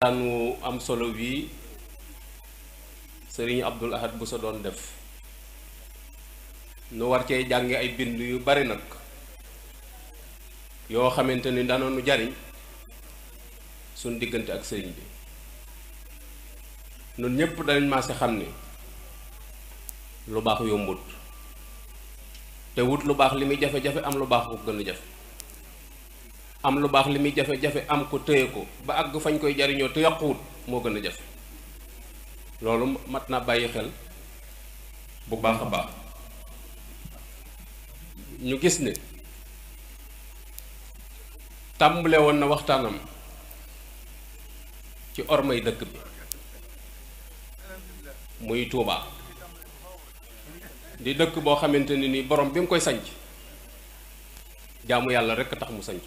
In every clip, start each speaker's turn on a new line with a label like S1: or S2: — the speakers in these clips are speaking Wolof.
S1: daanu am solo bii sëriñ Abdul Ahad bu sa doon def nu war cee jànge ay bind yu bari nag yoo xamante ni dana nu jariñ suñ diggante ak sëriñ bi nun ñépp danañ maase xam ni lu baax yombut te wut lu baax li muy jafe-jafe am lu baax ko gën a jafe am lu baax li muy jafe-jafe am ko téye ko ba àgg fañ koy jariñoo te yàquwut moo gën a jafe loolu mat naa bàyyi xel bu baax a baax ñu gis ne tàmbale woon na waxtaanam ci ormay dëkk bi muy Tuubaa di dëkk boo xamante ne ni borom bi mu koy sanc jaamu yàlla rekk tax mu sanc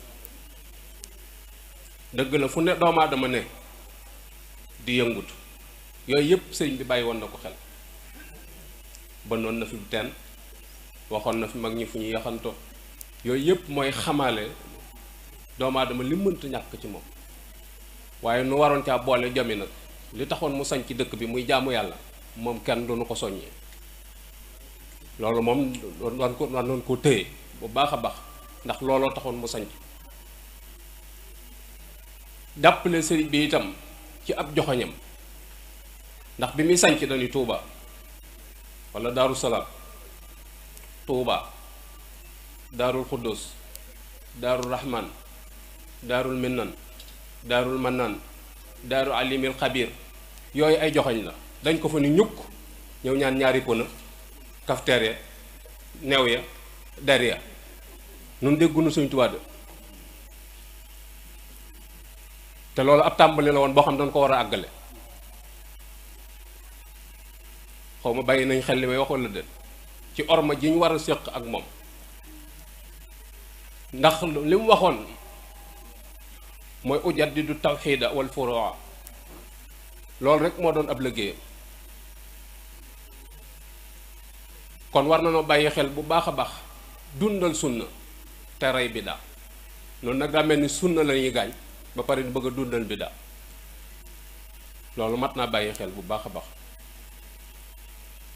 S1: dëgg la fu ne doomu aadama ne di yëngut yooyu yëpp sëriñ bi bàyyi woon na ko xel ba noon na fi teen waxoon na fi mag ñi fu ñu yaxanto yooyu yëpp mooy xamaale doomu aadama li mënta ñàkk ci moom waaye nu waroon caa boole jomi nag li taxoon mu sanc dëkk bi muy jaamu yàlla moom kenn duñu ko soññee loolu moom doon ko téye bu baax a baax ndax looloo taxoon mu sanc jàppale sëriñ bi itam ci ab joxoñam ndax bi muy sanc dañuy Tuuba wala Daaru Salaam Tuuba Daarul Xuddus Daarul Rahman Daarul Minnan Daarul Mannan Daaru Alimil Xabir yooyu ay joxoñ la dañ ko fa ni ñukk ñëw ñaan ñaari pëna kafteer ya new ya der ya nun déggunu Sëriñ Tuubaa de te loolu ab tàmbali la woon boo xam dañ ko war a àggale xaw ma bàyyi nañ xel li may waxoon la de ci orma ji ñu war a séq ak moom ndax li mu waxoon mooy ujaddidu tawxiida wal furu'a loolu rek moo doon ab liggéeyam kon war na noo bàyyi xel bu baax a baax dundal sunna te rey biddaa noonu nag daa mel ni sunna la ñuy gaañ ba pare di bëgg a dundal biddaa loolu mat naa bàyyi xel bu baax a baax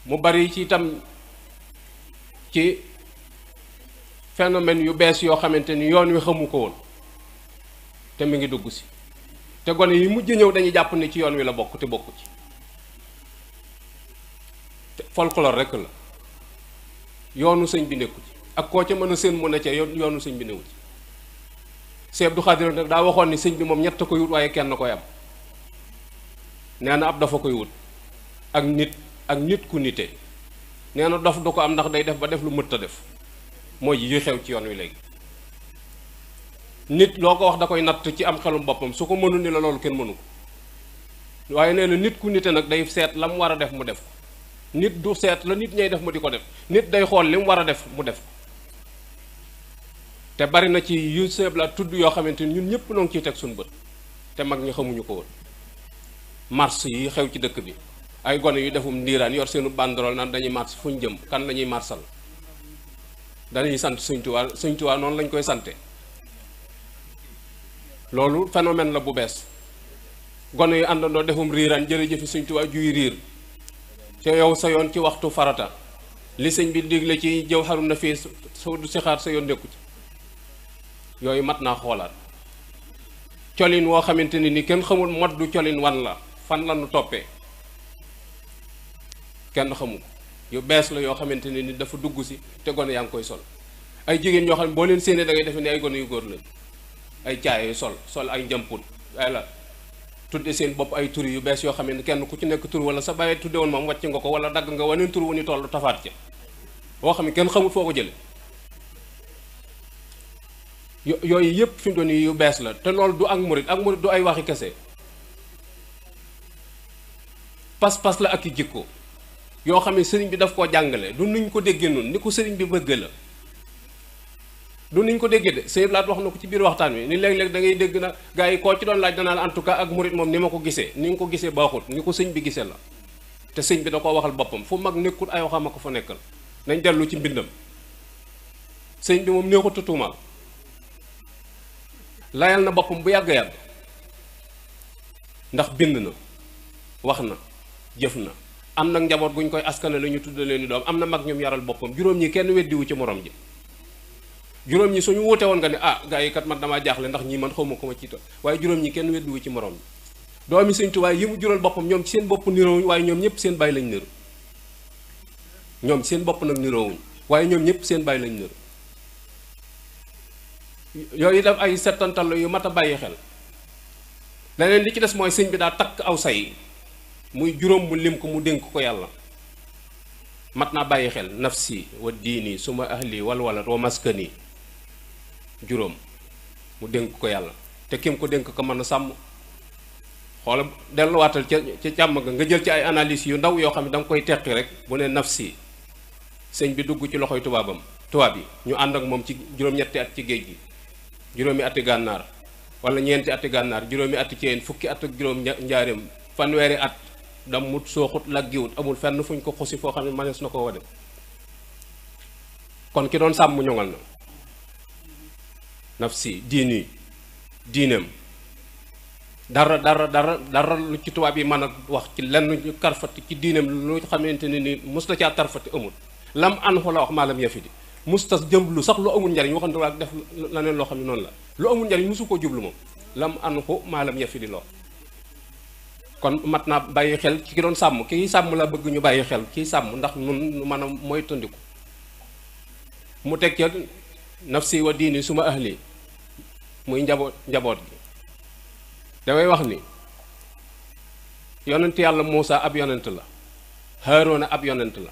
S1: mu bari ci itam ci phénomène yu bees yoo xamante ni yoon wi xamu ko woon te mi ngi dugg si te gone yi mujj ñëw dañuy jàpp ne ci yoon wi la bokk te bokku ci te folklore rekk la yoonu sëñ bi nekku ci ak koo ca mën a seen mu ne ca yoonu sëñ bi newu ci Sëñ Abdou Khadir nag daa waxoon ni sëñ bi moom ñett koy wut waaye kenn koy am nee na ab dafa koy wut ak nit ku nite nee na dof du ko am ndax day def ba def lu mëtt a def mooy yi xew ci yoon wi léegi nit loo ko wax da koy natt ci am xelum boppam su ko mënul ni la loolu kenn mënu ko waaye nee na nit ku nite nag day seet la mu war a def mu def ko nit du seet la nit ñay def mu di ko def nit day xool li mu war a def mu def ko te bari na ci yu seeb la tudd yoo xamante ni ñun ñëpp noo ngi ciy teg suñu bët te mag ñi xamuñu ko woon mars yi xew ci dëkk bi ay gone yu defum ndiiraan yor seenu banderole naan dañuy mars fu ñu jëm kan la ñuy marsal dañuy sant Sëñ Tuubaa noonu lañ koy sante loolu phénomène la bu bees gone yu àndandoo defum riiraan jërëjëfi Sëñ Tuubaa juy riir te yow sa yoon ci waxtu farata li sëñ bi digle ci jëw xarum na fii soo du sixaar sa yoon nekku ci yooyu mat naa xoolaat colin woo xamante ni kenn xamul mod du colin wan la fan la nu toppee kenn xamul yu bees la yoo xamante ni dafa dugg si te gone yaa ngi koy sol ay jigéen ñoo xam ne boo leen séenee da ngay defe ne ay gone yu góor lañ ay caay sol ay njamput ay la tudde seen bopp ay tur yu bees yoo xam ne kenn ku ci nekk tur wala sa bàyyi tudde woon moom wàcc nga ko wala dagg nga waneen tur wu ñu toll tafaat ca boo xam ne kenn xamul foo ko jële yooyu yëpp fi mu doon yu bees la te loolu du ak murit du ay waxi kese pas-pas la ak i jikko yoo xam ne sëriñ bi daf koo jàngale du nuñ ko déggee noonu ni ko sëriñ bi bëgg la du niñ ko déggee de sëñ Blaat wax na ko ci biir waxtaan wi ni léeg-léeg da ngay dégg na gars yi koo ci doon laaj danaa la en tout cas ak murit moom ni ma ko gisee ni nga ko gisee baaxut ni ko sëñ bi gisee la te sëñ bi da koo waxal boppam fu mag nekkul ay waxam a ko fa nekkal nañ dellu ci mbindam sëñ bi moom neexut a tuumaal layal na boppam bu yàgg-yàgg ndax bind na wax na jëf na am nag njaboot guñ koy askane la ñu tudda leen ni doom am na mag ñum yaral boppam juróom ñi kenn weddiwu ci morom ji juróom ñi suñu wuute woon nga ne ah gaa yi kat man damaa jaaxle ndax ñii man xawma ko ma ci ta waaye juróom ñi kenn weddiwu ci morom ji doomi Sëñ Tuubaa yi mu jural boppam ñoom ci seen bopp niroowuñ waaye ñoom ñëpp seen bàyyi lañ niru ñoom seen bopp nag niroowuñ waaye ñoom ñëpp seen bàyyi lañ niru yooyu def ay settantal yu mat a bàyyi xel leneen li ci des mooy sëñ bi daa takk aw say muy juróom mu lim ko mu dénk ko yàlla mat naa bàyyi xel nafsi wa diini suma ahli walwalat wa maskani juróom mu dénk ko yàlla te kim ko dénk ko mën a sàmm xoola delluwaatal ca càmm ga nga jël ci ay analyse yu ndaw yoo xam ne da nga koy teqi rek bu ne nafsi sëñ bi dugg ci loxoy tubaab yi ñu ànd ak moom ci juróom-ñetti at ci géej gi juróomi ati gànnaar wala ñeenti ati gànnaar juróomi ati ceen fukki at ak juróom njaareem fanweeri at dam mut sooxut laggiwut amul fenn fuñ ko xusi foo xam ne manees na ko wade kon ki doon sàmm ñoŋal na nafsi diineem dara lu ci tubaab yi mën a wax ci lenn ñu karfati ci diineem lu xamante ne ni mos na caa tarfati amul lam an xoola wax maalam yafidi mustas jëmblu sax lu amul njariñ waxante waa def leneen loo xam ne noonu la lu amul njariñ mosu koo jublu moom lam an xu maalam yafidi loo kon mat naa bàyyi xel ci ki doon sàmm kii sàmm la bëgg ñu bàyyi xel kii sàmm ndax nun nu mën a mooy tëndiku mu teg ca nafsi wa diini suma ahli muy njaboot gi damay wax ni yonent yàlla Muusa ab yonent la Haaruna ab yonent la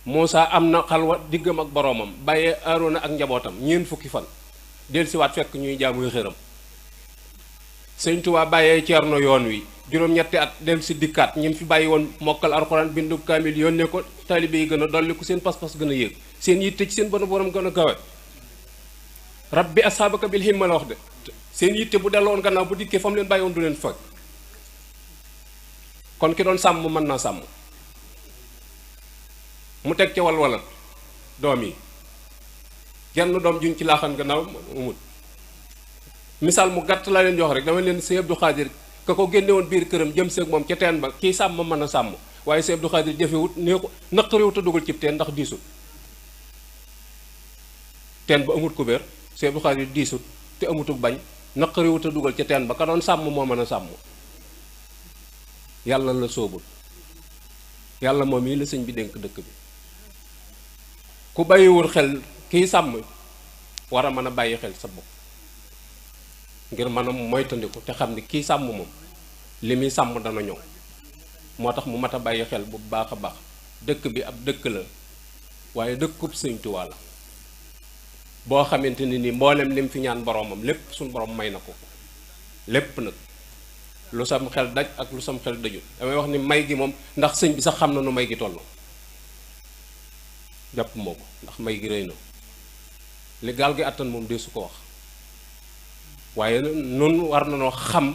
S1: Muusa am na xalwa diggam ak boroomam bàyyee Haaruna ak njabootam ñeent fukki fan dellusiwaat fekk ñuy jaamuy xëram Sëñ Tuubaa bàyyee Ceerno yoon wi juróom-ñetti at dellusi dikkaat ñim fi bàyyi woon mokkal alxuraan bindu kaamil yónnee ko taalibe yi gën a dolli ko seen pas-pas gën a yéeg seen yitte ci seen bën borom gën a kawe rabbi ashaabaka bil himma la wax de seen yitte bu delloon gannaaw bu dikkee fa mu leen bàyyi woon du leen fekk kon ki doon sàmm mën naa sàmm mu teg ca walwalat doom yi genn doom juñ ci laaxan gannaaw umut misaal mu gàtt laa leen jox rek dama leen Sëñ Abdou Khadir ka ko génne woon biir këram jëm seeg moom ca teen ba kii sàmm mën a sàmm waaye Sëñ Abdou Khadir jëfewut nee ko naqariwut a dugal cib teen ndax diisut teen ba amut kubéer Sëñ Abdou Khadir diisut te amutuk bañ naqariwut a dugal ca teen ba ka doon sàmm moo mën a sàmm yàlla la sóobul yàlla moom yi la sëñ bi dénk dëkk bi ku bàyyiwul xel kiy sàmm war a mën a bàyyi xel sa bopp ngir mën a moytandiku te xam ni kii sàmm moom li muy sàmm dana ñëw moo tax mu mat a bàyyi xel bu baax a baax dëkk bi ab dëkk la waaye dëkkub Sëñ Tuubaa la boo xamante ni mboolem lim fi ñaan boroomam lépp suñ borom may na ko lépp nag lu sam xel daj ak lu sam xel dajul damay wax ni may gi moom ndax sëñ bi sax xam na nu may gi toll jàpp moo ko ndax may gi rëy na li gaal gi àttan moom dee su ko wax waaye nun war na noo xam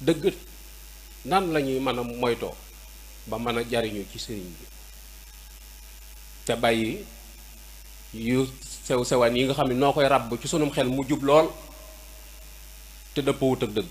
S1: dëgg nan la ñuy mën a moytoo ba mën a jariñu ci sëriñ bi te bàyyi yu sew sewaan yi nga xam ne noo koy ràbb ci sunum xel mu jub lool te dëppawut ak dëgg